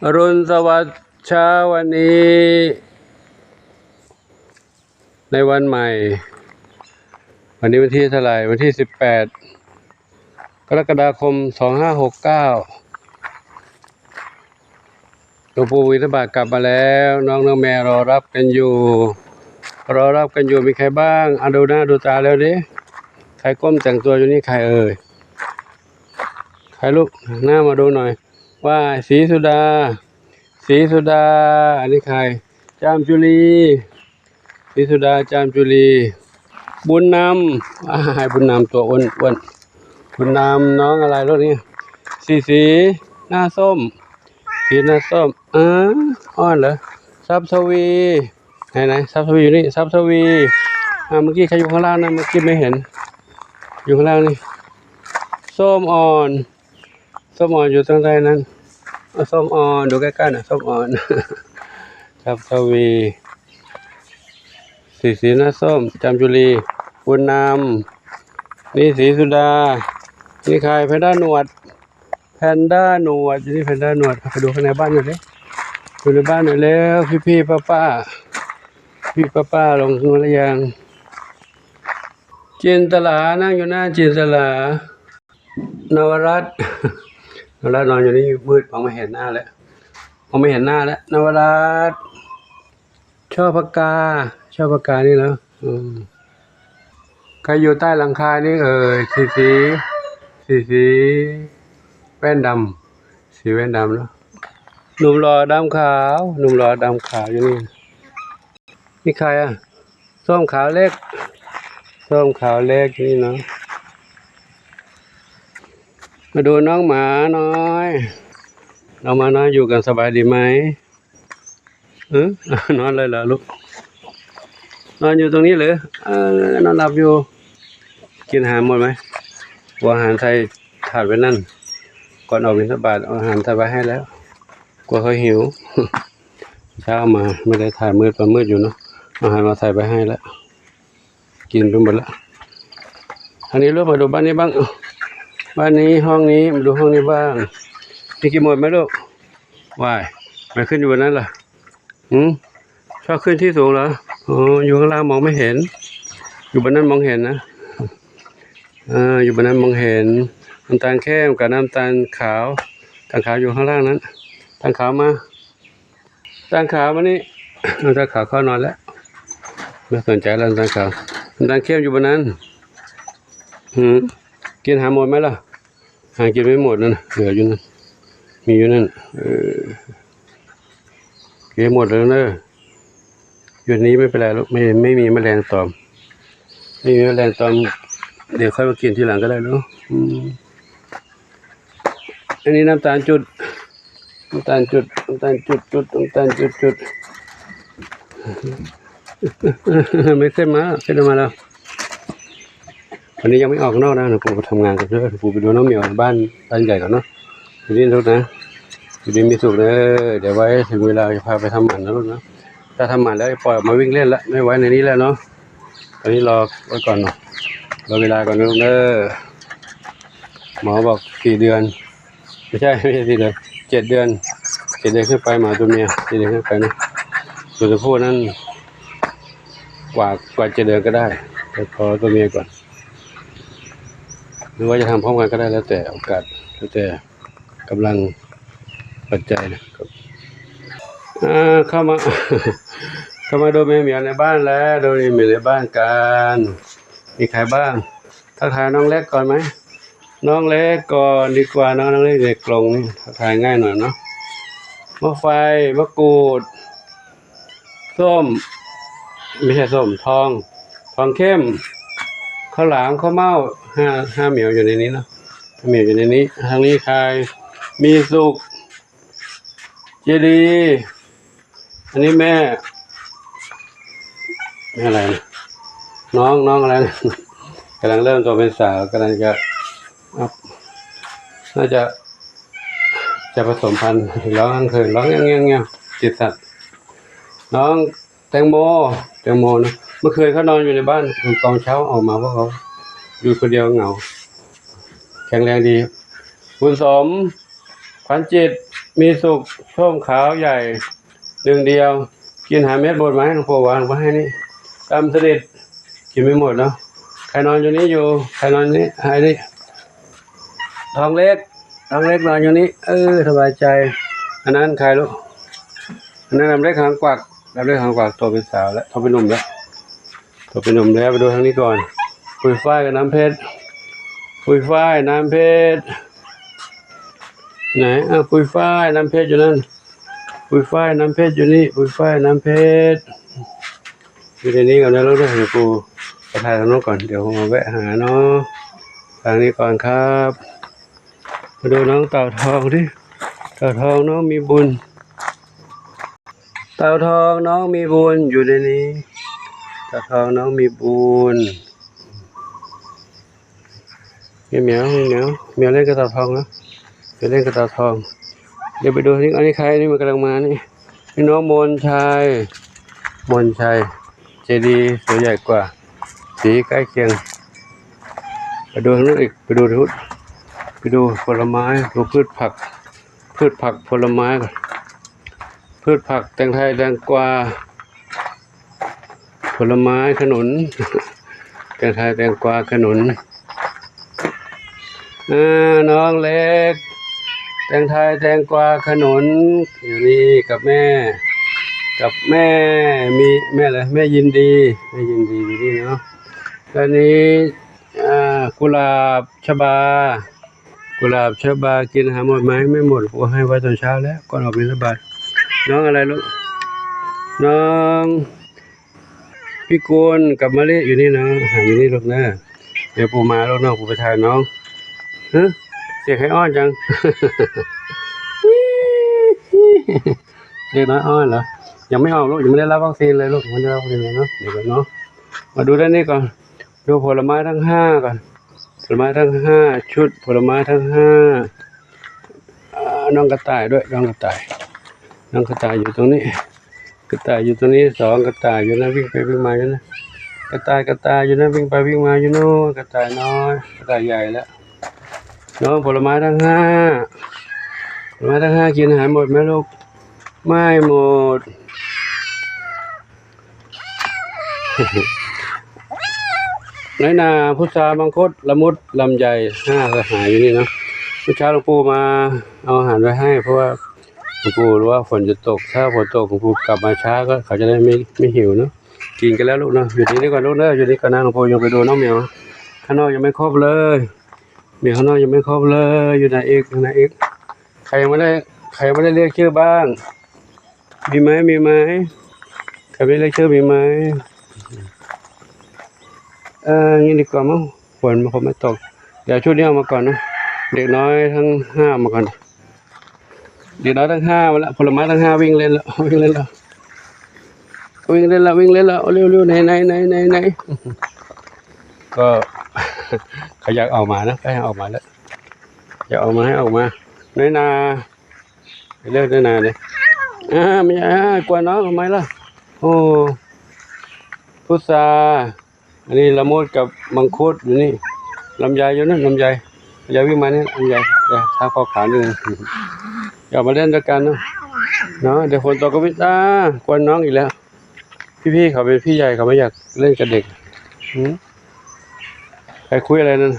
อรุณสวัสดิ์เช้าวันนี้ ในวันใหม่ วันนี้วันที่เท่าไหร่ วันที่สิบแปด กรกฎาคม สองห้าหกเก้า หลวงปู่บิณฑบาตกลับมาแล้ว น้องๆ แม่รอรับกันอยู่ รอรับกันอยู่ มีใครบ้าง อ่ะ ดูหน้าดูตาแล้วดิ ใครก้มแต่งตัวอยู่นี่ ใครเอ่ย ใครลูก หน้ามาดูหน่อย ว่า ศรีสุดา ศรีสุดา อันนี้ใคร จามจุลี ศรีสุดา จามจุลี บุญนำ อ้าย บุญนำตัวอ้วนๆ บุญนำ น้องอะไรลูกนี่ สีสี หน้าส้ม สีหน้าส้ม เออ อ่อนเหรอ ทรัพย์ทวี ไหนๆ ทรัพย์ทวีอยู่นี่ ทรัพย์ทวี อ่า เมื่อกี้ใครอยู่ข้างล่างนะ เมื่อกี้ไม่เห็น อยู่ข้างล่างนี่ ส้มอ่อน ส้มอ่อนอยู่ตรงใดนั้น เอาส้มอ่อน ดูใกล้ๆ หน่อย ส้มอ่อน ทรัพย์ทวี สีสี หน้าส้ม จามจุลี บุญนำ นี่ศรีสุดา นี่ใคร แพนด้าหนวด แพนด้าหนวด อยู่นี่ แพนด้าหนวด ไปดูข้างในบ้านหน่อยดิ ดูในบ้านหน่อยเร็ว พี่ๆ ป้าๆ พี่ป้าๆ ลงมาหรือยัง จินตลา นั่งอยู่หน้าจินตลา นวรัตน์ นวรัตน์นอนอยู่นี่ มืด มองไม่เห็นหน้าแล้ว มองไม่เห็นหน้าแล้ว นวรัตน์ ช่อพกา ช่อพกานี่เหรอ อืม ใครอยู่ใต้หลังคานี่เอ่ย สีสี สีสี แว่นดำ สีแว่นดำเนาะ หนุ่มหล่อดำขาว หนุ่มหล่อดำขาวอยู่นี่ นี่ใครอะ ส้มขาวเล็ก ส้มขาวเล็กนี่เนาะ มาดูน้องหมาน้อย น้องหมาน้อยอยู่กันสบายดีไหม เออ นอนเลยเหรอลูก นอนอยู่ตรงนี้เหรอ เออ นอนหลับอยู่ กินอาหารหมดไหม เอาอาหารใส่ถาดไว้นั่น ก่อนออกบิณฑบาตเอาอาหารใส่ไว้ให้แล้ว กลัวเขาหิว เช้ามาไม่ได้ถ่าย มืด ตอนมืดอยู่เนาะ เอาอาหารมาใส่ไว้ให้แล้ว กินไปหมดแล้ว อันนี้ลูก มาดูบ้านนี้บ้าง เอ้า บ้านนี้ ห้องนี้ มาดูห้องนี้บ้าง มีกี่หมดไหมลูก ว้าย ไปขึ้นอยู่บนนั้นเหรอ หืม ชอบขึ้นที่สูงเหรอ อ๋อ อยู่ข้างล่างมองไม่เห็น อยู่บนนั้นมองเห็นนะ เออ อยู่บนนั้นมองเห็น น้ำตาลเข้มกับน้ำตาลขาว น้ำตาลขาวอยู่ข้างล่างนั้น น้ำตาลขาวมา น้ำตาลขาวมานี่ น้ำตาลขาวเข้านอนแล้ว ไม่สนใจแล้ว น้ำตาลขาว น้ำตาลเข้มอยู่บนนั้น หืม กินหาหมดไหมล่ะ หากินไม่หมดนั่นน่ะ เหลืออยู่นั่น มีอยู่นั่น เออ เก็บหมดแล้วเนอะ อยู่นี้ไม่เป็นไรลูก ไม่ ไม่มีแมลงตอม ไม่มีแมลงตอม เดี๋ยวค่อยมากินทีหลังก็ได้ลูก อืม อันนี้น้ำตาลจุด น้ำตาลจุด น้ำตาลจุด จุด น้ำตาลจุด จุด ไม่เส้นมา เส้นมาแล้ว วันนี้ยังไม่ออกข้างนอกนะ หลวงปู่ไปทำงานก่อนเด้อ หลวงปู่ไปดูน้องเหมียวบ้าน บ้านใหญ่ก่อนเนาะ อยู่นี่ลูกนะ อยู่ดีมีสุขเด้อ เดี๋ยวไว้ถึงเวลาจะพาไปทำหมันนะลูกนะ ถ้าทำหมันแล้วปล่อยออกมาวิ่งเล่นละ ไม่ไว้ในนี้แล้วเนาะ ตอนนี้รอไว้ก่อนเนาะ รอเวลาก่อนนะลูกเด้อ หมอบอกสี่เดือน ไม่ใช่ ไม่ใช่สี่เดือน เจ็ดเดือน เจ็ดเดือนขึ้นไป หมาตัวเมีย เจ็ดเดือนขึ้นไปนะ ส่วนตัวผู้นั้น กว่า กว่าเจ็ดเดือนก็ได้ แต่ขอตัวเมียก่อน หรือว่าจะทำพร้อมกันก็ได้ แล้วแต่โอกาส แล้วแต่กำลังปัจจัยนะครับ อ่า เข้ามา เข้ามาดูแม่เหมียวในบ้านแล้ว ดูแม่เหมียวในบ้านกัน มีใครบ้าง ทักทายน้องเล็กก่อนไหม น้องเล็กก่อนดีกว่าเนาะ น้องเล็กในกรงนี่ ทักทายง่ายหน่อยเนาะ มะไฟ มะกรูด ส้ม ไม่ใช่ส้ม ทอง ทองเข้ม ข้าวหลาม ข้าวเม่า ห้า ห้าเหมียวอยู่ในนี้เนาะ ห้าเหมียวอยู่ในนี้ ทางนี้ใคร มีสุก เจดี อันนี้แม่ แม่อะไรนะ น้อง น้องอะไรนะ กำลังเริ่มโตเป็นสาว กำลังจะ น่าจะ จะผสมพันธุ์ ร้องทั้งคืน ร้องแง่วๆๆ ติดสัตว์ น้องแตงโม แตงโมนะ เมื่อคืนเขานอนอยู่ในบ้าน ตอนเช้าออกมา พวกเขาอยู่คนเดียวเหงา แข็งแรงดี บุญสม ขวัญจิต ມີສຸກ ສົ້ມຂາວໃຫຍ່ ໜຶ່ງດຽວ ກິນຫາເມັດບົດມາໃຫ້ ຫຼວງປູ່ວາງໄວ້ໃຫ້ນີ້ ຕຳສະນິດ ກິນໄມ່ໝົດເນາະ. ໃຄນອນຢູ່ນີ້ຢູ່ ໃຄນອນນີ້ ໃຫ້ນີ້ ທອງເລັກ ທອງເລັກນອນຢູ່ນີ້ ເອີ ສະບາຍໃຈ. ອັນນັ້ນໃຄລູກ ອັນນັ້ນດຳເລັກຫາງກວັກ ດຳເລັກຫາງກວັກ ໂຕເປັນສາວແລ້ວ ໂຕເປັນໜຸ່ມແລ້ວ ໂຕເປັນໜຸ່ມແລ້ວ. ໄປດູທາງນີ້ກ່ອນ ປຸຍຝ້າຍກັບນ້ຳເພັດ ປຸຍຝ້າຍ ນ້ຳເພັດ ໄຫນ? ອ້າວ ປຸຍຝ້າຍ ນ້ຳເພັດຢູ່ນັ້ນ ປຸຍຝ້າຍ ນ້ຳເພັດຢູ່ນີ້ ປຸຍຝ້າຍ ນ້ຳເພັດ ຢູ່ໃນນີ້ກ່ອນເດີລູກເດີ. ໃຫ້ປູ່ໄປຖ່າຍທາງໂນ້ນກ່ອນ ດຽວມາແວະຫາເນາະ ທາງນີ້ກ່ອນຄັບ. ມາດູນ້ອງເຕົ່າທອງຕິ ເຕົ່າທອງນ້ອງມີບຸນ ເຕົ່າທອງນ້ອງມີບຸນ ຢູ່ໃນນີ້ ເຕົ່າທອງນ້ອງມີບຸນ. ແມວ ແມວ ແມວ ແມວຫຼິ້ນກັບເຕົ່າທອງນະ ແມວຫຼິ້ນກັບເຕົ່າທອງ. ດຽວໄປດູນີ້ ອັນນີ້ໃຄ ອັນນີ້ມັນກຳລັງມານີ້ ນີ້ນ້ອງມົນໄຊ ມົນໄຊ ເຈດີໂຕໃຫຍ່ກວ່າ ສີໃກ້ຄຽງ. ໄປດູທາງນັ້ນອີກ ໄປດູ ໄປດູຜົນລະໄມ້ ດູພືດຜັກ ພືດຜັກຜົນລະໄມ້ກ່ອນ ພືດຜັກ ແຕງໄທ ແຕງກວາ ຜົນລະໄມ້ ຂະໜຸນ ແຕງໄທ ແຕງກວາ ຂະໜຸນ. ເອີ ນ້ອງເລັກ ແຕງໄທ ແຕງກວາ ຂະໜຸນ ຢູ່ນີ້ກັບແມ່ ກັບແມ່ ມີແມ່ເລີຍ ແມ່ຍິນດີ ແມ່ຍິນດີຢູ່ນີ້ເນາະ. ແລ້ວນີ້ ອ່າ ກຸຫຼາບ ຊະບາ ກຸຫຼາບ ຊະບາ ກິນຫາໝົດໄໝ? ໄມ່ໝົດ ປູ່ໃຫ້ໄວ້ຕອນເຊົ້າແລ້ວ ກ່ອນອອກບິນທະບາດ. ນ້ອງອະໄລລູກ? ນ້ອງພິກຸນກັບມະລິຢູ່ນີ້ເນາະ ຫາຢູ່ນີ້ລູກເດີ. ດຽວປູ່ມາລູກ ນ້ອງປູ່ໄປຖ່າຍນ້ອງ. ຮະ ສຽງໃຜອ້ອນຈັງ? ເດັກນ້ອຍອ້ອນເຫຼື? ຍັງໄມ່ອອກລູກ ຍັງໄມ່ໄດ້ຮັບວັກຊີນເລີຍລູກ ຍັງໄມ່ໄດ້ຮັບວັກຊີນເລີຍເນາະ. ດຽວກ່ອນເນາະ ມາດູດ້ານນີ້ກ່ອນ ດູຜົນລະໄມ້ທັງຫ້າກ່ອນ ຜົນລະໄມ້ທັງຫ້າ ຊຸດຜົນລະໄມ້ທັງຫ້າ. ອ່າ ນ້ອງກະຕ່າຍດ້ວຍ ນ້ອງກະຕ່າຍ ນ້ອງກະຕ່າຍຢູ່ຕົງນີ້ ກະຕ່າຍຢູ່ຕົງນີ້ ສອງກະຕ່າຍຢູ່ນັ້ນ ວິ່ງໄປວິ່ງມາຢູ່ນັ້ນ. ກະຕ່າຍ ກະຕ່າຍຢູ່ນັ້ນ ວິ່ງໄປວິ່ງມາຢູ່ໂນ້ນ. ກະຕ່າຍນ້ອຍ ກະຕ່າຍໃຫຍ່ແລ້ວ. ນ້ອງ ຜົນລະໄມ້ທັງຫ້າ ຜົນລະໄມ້ທັງຫ້າ ກິນໃຫ້ໝົດໄໝລູກ? ໄມ່ໝົດ. ນ້ອຍໜາ ພຸດຊາ ມັງຄຸດ ລະມຸດ ລຳໄຍ ຫ້າສະຫາຍຢູ່ນີ້ເນາະ. ມື້ເຊົ້າຫຼວງປູ່ມາເອົາອາຫານໄວ້ໃຫ້ ເພາະວ່າຫຼວງປູ່ຮູ້ວ່າຝົນຈະຕົກ ຖ້າຝົນຕົກ ຫຼວງປູ່ກັບມາຊ້າ ກໍເຂົາຈະໄດ້ໄມ່ ໄມ່ຫິວເນາະ. ກິນກັນແລ້ວລູກເນາະ. ຢູ່ທີ່ນີ້ກ່ອນລູກເດີ ຢູ່ນີ້ກ່ອນນະ. ຫຼວງປູ່ຍັງໄປດູນ້ອງແມວຂ້າງນອກ ຍັງໄມ່ຄົບເລີຍ ແມວຂ້າງນອກຍັງໄມ່ຄົບເລີຍ. ຢູ່ໃນອີກ ຢູ່ໃນອີກ ໃຄຍັງບໍ່ໄດ້ ໃຄຍັງບໍ່ໄດ້ລຽກຊື່ບ້າງ? ມີໄໝ ມີໄໝ? ໃຄບໍ່ໄດ້ລຽກຊື່ມີໄໝ? ເອີ ນີ້ດີກວ່າມັ້ງ ຝົນມັນຄົງໄມ່ຕົກ. ດຽວຊຸດນີ້ອອກມາກ່ອນນະ ເດັກນ້ອຍທັງຫ້າອອກມາກ່ອນ. ເດັກນ້ອຍທັງຫ້າມາລະ ຜົນລະໄມ້ທັງຫ້າ ວິ່ງເລ່ນລະ ວິ່ງເລ່ນລະ ວິ່ງເລ່ນລະ ວິ່ງເລ່ນລະ. ເອົາເລັວໆ ໄນໆ ໄນໆ ໄນໆ. ກໍເຂົາຢາກອອກມານະ ກໍໃຫ້ອອກມາແລ້ວ ຢາກອອກມາໃຫ້ອອກມາ. ນ້ອຍໜາ ໄປເລີຍ ນ້ອຍໜາເດ້. ອາ ແມ່ ອາ ກວນນ້ອງທຳໄມລະ? ໂອ້ ພຸດຊາ ອັນນີ້ລະມຸດກັບມັງຄຸດຢູ່ນີ້ ລຳໄຍຢູ່ນັ້ນ ລຳໄຍ ລຳໄຍ ວິ່ງມານີ້ ລຳໄຍ. ເອີ ທາງຄອກຂາໜຶ່ງ ດຽວເອົາມາເລ່ນດ້ວຍກັນເນາະ ເນາະ. ດຽວຝົນຕົກກໍວິ່ງ ອາ ກວນນ້ອງອີກແລ້ວ. ພີ່ໆ ເຂົາເປັນພີ່ໃຫຍ່ ເຂົາບໍ່ຢາກເລ່ນກັບເດັກ. ຫື ໃຄຄຸຍອະໄລນັ້ນ?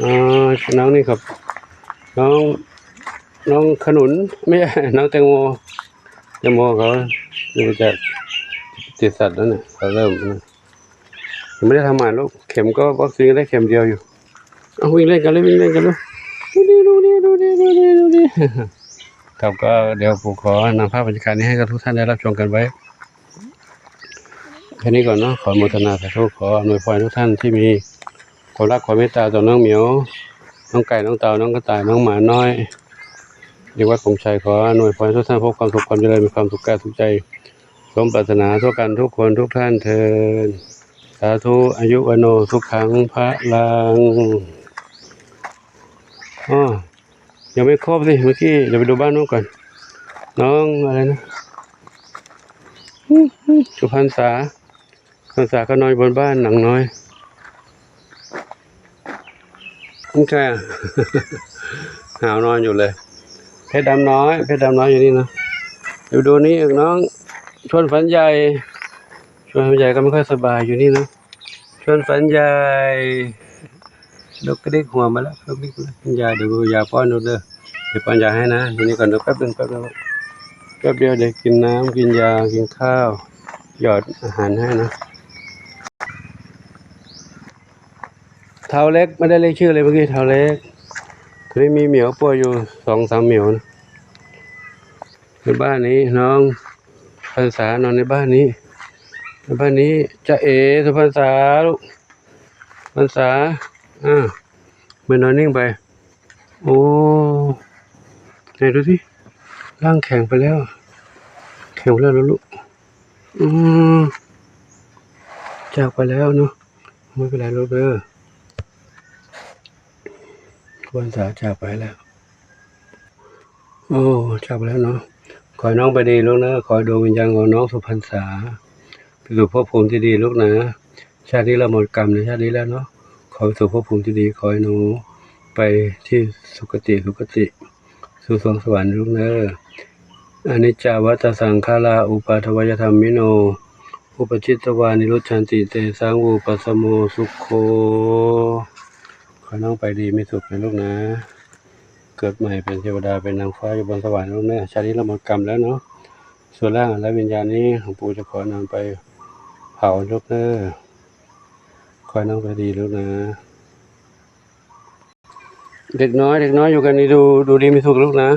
ອໍ ນ້ອງນີ້ຄັບ ນ້ອງ ນ້ອງຂະໜຸນ ໄມ່ໃຊ່ ນ້ອງແຕງໂມ ແຕງໂມເຂົາຢູ່ຈາກຕິດສັດນັ້ນນະ ເຂົາເລີ່ມ ຍັງບໍ່ໄດ້ທຳໝານລູກ ເຂັມກໍວັກຊີນໄດ້ເຂັມດຽວຢູ່. ເອົາ ວິ່ງເລ່ນກັນເລີຍ ວິ່ງເລ່ນກັນເລີຍ. ດູດີ ດູດີ ດູດີ ດູດີ ດູດີ. ຄັບ ກໍດຽວປູ່ຂໍນຳພາບບັນຍາກາດນີ້ໃຫ້ກັບທຸກທ່ານໄດ້ຮັບຊົມກັນໄວ້ແຄ່ນີ້ກ່ອນເນາະ. ຂໍອະນຸໂມທະນາສາທຸ ຂໍອຳນວຍພອນໃຫ້ທຸກທ່ານທີ່ມີຄວາມຮັກຄວາມເມດຕາຕໍ່ນ້ອງໝຽວ ນ້ອງໄກ່ ນ້ອງເຕົ່າ ນ້ອງກະຕ່າຍ ນ້ອງໝານ້ອຍ ເດັກວັດຂົງໄຊ ຂໍອຳນວຍພອນໃຫ້ທຸກທ່ານພົບຄວາມສຸກຄວາມຈະເລີນ ມີຄວາມສຸກກາຍສຸກໃຈ ສົມປາດຖະໜາທົ່ວກັນທຸກຄົນທຸກທ່ານເທີ້ນ ສາທຸ. ອາຍຸວັນໂນ ສຸຂັງ ພະລັງ. ອໍ ຍັງໄມ່ຄົບສິ ເມື່ອກີ້ ດຽວໄປດູບ້ານນ້ອງກ່ອນ. ນ້ອງອະໄລນະ? ສຸພັນສາ ພັນສາກໍນອນຢູ່ບົນບ້ານຫຼັງນ້ອຍ. ມັນແຄ່ຫາວນອນຢູ່ເລີຍ. ເພດດຳນ້ອຍ ເພດດຳນ້ອຍຢູ່ນີ້ເນາະ. ໄປດູນີ້ອີກ ນ້ອງຊວນຝັນໃຫຍ່ ຊວນຝັນໃຫຍ່ກໍໄມ່ຄ່ອຍສະບາຍຢູ່ນີ້ເນາະ. ຊວນຝັນໃຫຍ່ ລຸກກະດິກຫົວມາແລ້ວ ລຸກດິກມາແລ້ວ. ກິນຢາ ດຽວຢາປ້ອນລູກເດີ ດຽວປ້ອນຢາໃຫ້ນະ. ຢູ່ນີ້ກ່ອນເດີ ແປັບໜຶ່ງ ແປັບດຽວ ແປັບດຽວ ດຽວກິນນ້ຳ ກິນຢາ ກິນຂ້າວ ຫຍອດອາຫານໃຫ້ນະ. ທ້າວເລັກ ໄມ່ໄດ້ລາຍຊື່ເລີຍເມື່ອກີ້ ທ້າວເລັກ. ຕົວນີ້ມີໝຽວປ່ວຍຢູ່ສອງສາມໝຽວນະ. ໃນບ້ານນີ້ ນ້ອງພັນສານອນໃນບ້ານນີ້ ໃນບ້ານນີ້. ຈາເອ ສຸພັນສາລູກ ພັນສາ ອາ ແມ່ນອນນິ່ງໄປ. ໂອ້ ໄຫນດູຊິ ຮ່າງແຂງໄປແລ້ວ ແຂງໄປແລ້ວເນາະລູກ. ອືມ ຈາກໄປແລ້ວເນາະ. ບໍ່ເປັນໄລລູກເດີ ຄວນສາຈາກໄປແລ້ວ. ໂອ້ ຈາກໄປແລ້ວເນາະ. ຂໍໃຫ້ນ້ອງໄປດີລູກເດີ ຂໍໃຫ້ດວງວິນຍານຂອງນ້ອງສຸພັນສາໄປສູ່ພົບພູມທີ່ດີລູກນະ. ຊາດນີ້ລະໝົດກຳໃນຊາດນີ້ແລ້ວເນາະ. ຂໍໄປສູ່ພົບພູມທີ່ດີ ຂໍໃຫ້ໜູໄປທີ່ສຸຄະຕິ ສຸຄະຕິ ສູ່ສວງສະຫວັນລູກເດີ. ອະນິດຈາວັດຕະສັງຂາລາ ອຸປາທະວາຍະທຳມິໂນ ອຸປະຈິດຕະວາ ນິລຸດສັນຕິ ເຕສັງ ວູປັດສະໂມ ສຸໂຂ. ຂໍໃຫ້ນ້ອງໄປດີມີສຸກນະລູກນະ ເກີດໃໝ່ເປັນເທວະດາ ເປັນນາງຟ້າຢູ່ບົນສະຫວັນລູກເດີ. ຊາດນີ້ລະໝົດກຳແລ້ວເນາະ. ສ່ວນຮ່າງອັນໄຮ້ວິນຍານນີ້ ຫຼວງປູ່ຈະຂໍນຳໄປເຜົາລູກເດີ. ຂໍໃຫ້ນ້ອງໄປດີລູກນະ. ເດັກນ້ອຍ ເດັກນ້ອຍຢູ່ກັນດີ ດູ ດູດີມີສຸກລູກນະ.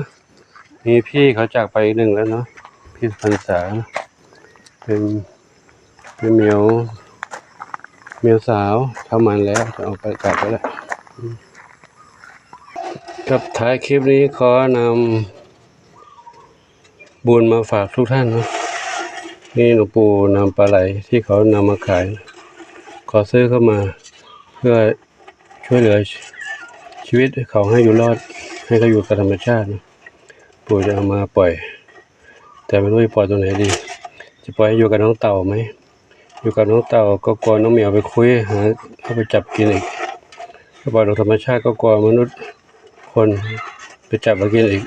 ມີພີ່ເຂົາຈາກໄປອີກໜຶ່ງແລ້ວເນາະ ພີ່ພັນສາ ເປັນ ເປັນໝຽວ ໝຽວສາວເທົ່າມັນແລ້ວ ຈະອອກໄປ ຈາກໄປແລ້ວ. ອືມ ກັບທ້າຍຄລິບນີ້ ຂໍນຳ ບຸນມາຝາກທຸກທ່ານເນາະ. ນີ້ຫຼວງປູ່ນຳປາໄຫຼທີ່ເຂົານຳມາຂາຍ ຂໍຊື້ເຂົ້າມາ ເພື່ອຊ່ວຍເຫຼືອຊີວິດເຂົາໃຫ້ຢູ່ລອດ ໃຫ້ເຂົາຢູ່ກັບທຳມະຊາດເນາະ. ປູ່ຈະເອົາມາປ່ອຍ ແຕ່ບໍ່ຮູ້ຈະປ່ອຍຕົງໃດດີ ຈະປ່ອຍໃຫ້ຢູ່ກັບນ້ອງເຕົ່າໄໝ? ຢູ່ກັບນ້ອງເຕົ່າກໍກົວນ້ອງໝຽວໄປຄຸຍ ຫາເອົາໄປຈັບກິນອີກ. ຖ້າປ່ອຍລົງທຳມະຊາດກໍກົວມະນຸດຄົນໄປຈັບມາກິນອີກ.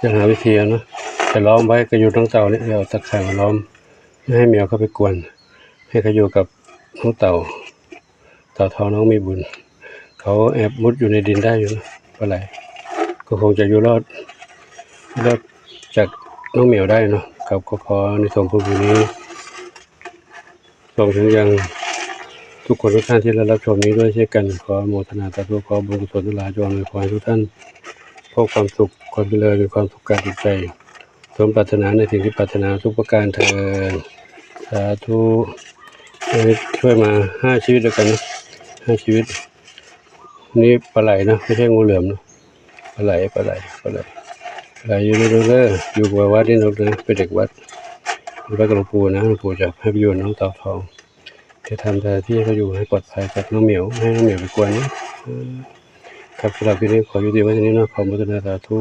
ຈະຫາວິທີເອົາເນາະ ຈະລ້ອມໄວ້ກັບຢູ່ນ້ອງເຕົ່ານີ້ ເອົາຕາຂ່າຍມາລ້ອມ ບໍ່ໃຫ້ໝຽວເຂົ້າໄປກວນ ໃຫ້ເຂົາຢູ່ກັບນ້ອງເຕົ່າ. ເຕົ່າທອງນ້ອງມີບຸນ ເຂົາແອບມຸດຢູ່ໃນດິນໄດ້ຢູ່ເນາະ ປາໄຫຼ ກໍຄົງຈະຢູ່ລອດ ລອດຈາກນ້ອງໝຽວໄດ້ເນາະ. ເຂົາກໍຂໍອານິສົງບຸນນີ້ ສົ່ງເຖິງຍັງທຸກຄົນທຸກທ່ານທີ່ໄດ້ຮັບຊົມນີ້ດ້ວຍເຊັ່ນກັນ. ຂໍອະໂມທະນາສາທຸ ຂໍບຸນກຸສົນທັງຫຼາຍຈົ່ງອຳນວຍພອນໃຫ້ທຸກທ່ານ ພົບຄວາມສຸກ ຄວາມຈະເລີນ ມີຄວາມສຸກກາຍສຸກໃຈ ສົມປາດຖະໜາໃນສິ່ງທີ່ປາດຖະໜາທຸກປະການເທີ້ນ ສາທຸ. ເອີ ຊ່ວຍມາຫ້າຊີວິດແລ້ວກັນນະ ຫ້າຊີວິດ. ນີ້ປາໄຫຼເນາະ ໄມ່ໃຊ່ງູເຫຼືອມເນາະ ປາໄຫຼ ປາໄຫຼ ປາໄຫຼ ປາໄຫຼຢູ່ນີ້ເດີ ຢູ່ວັດນີ້ເນາະ ເປັນເດັກວັດ ວັດກັບຫຼວງປູ່ນະ. ຫຼວງປູ່ຈະໃຫ້ໄປຢູ່ນຳເຕົ່າທອງ ຈະທຳສະຖານທີ່ໃຫ້ເຂົາຢູ່ໃຫ້ປອດໄພຈາກນ້ອງໝຽວ ໃຫ້ນ້ອງໝຽວໄປກວນເນາະ. ເອີ ຄັບ ສຳລັບຄລິບນີ້ຂໍຍຸຕິໄວ້ເທົ່ານີ້ເນາະ ຂໍອະໂມທະນາສາທຸ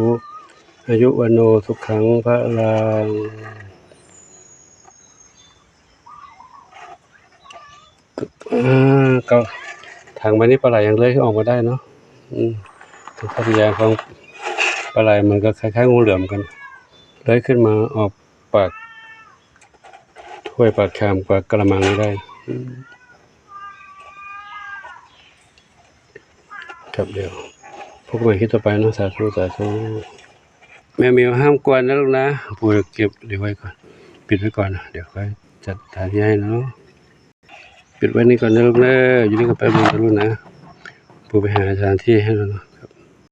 ອາຍຸວັນໂນ ສຸຂັງ ພະລັງ. ເອີ ກໍທາງໄປນີ້ປາໄຫຼຍັງເລີ້ຍອອກມາໄດ້ເນາະ. ອືມ ສັນຊາດຕະຍານຂອງປາໄຫຼມັນກໍຄ້າຍໆງູເຫຼືອມກັນ ເລີ້ຍຂຶ້ນມາອອກປາກຖ້ວຍ ປາກຊາມ ປາກກະລະມັງນີ້ໄດ້. ອືມ ຄັບ ດຽວພົບກັນໃໝ່ຄລິບຕໍ່ໄປເນາະ. ສາທຸ ສາທຸ. ແມ່ໝຽວຫ້າມກວນນະລູກນະ ປູ່ເກັບດຽວໄວ້ກ່ອນ ປິດໄວ້ກ່ອນ ດຽວຄ່ອຍຈັດສະຖານທີ່ໃຫ້ເນາະ. ປິດໄວ້ນີ້ກ່ອນນະລູກເດີ ຢູ່ນີ້ກ່ອນແປັບໜຶ່ງນະລູກນະ ປູ່ໄປຫາສະຖານທີ່ໃຫ້ແລ້ວເນາະ.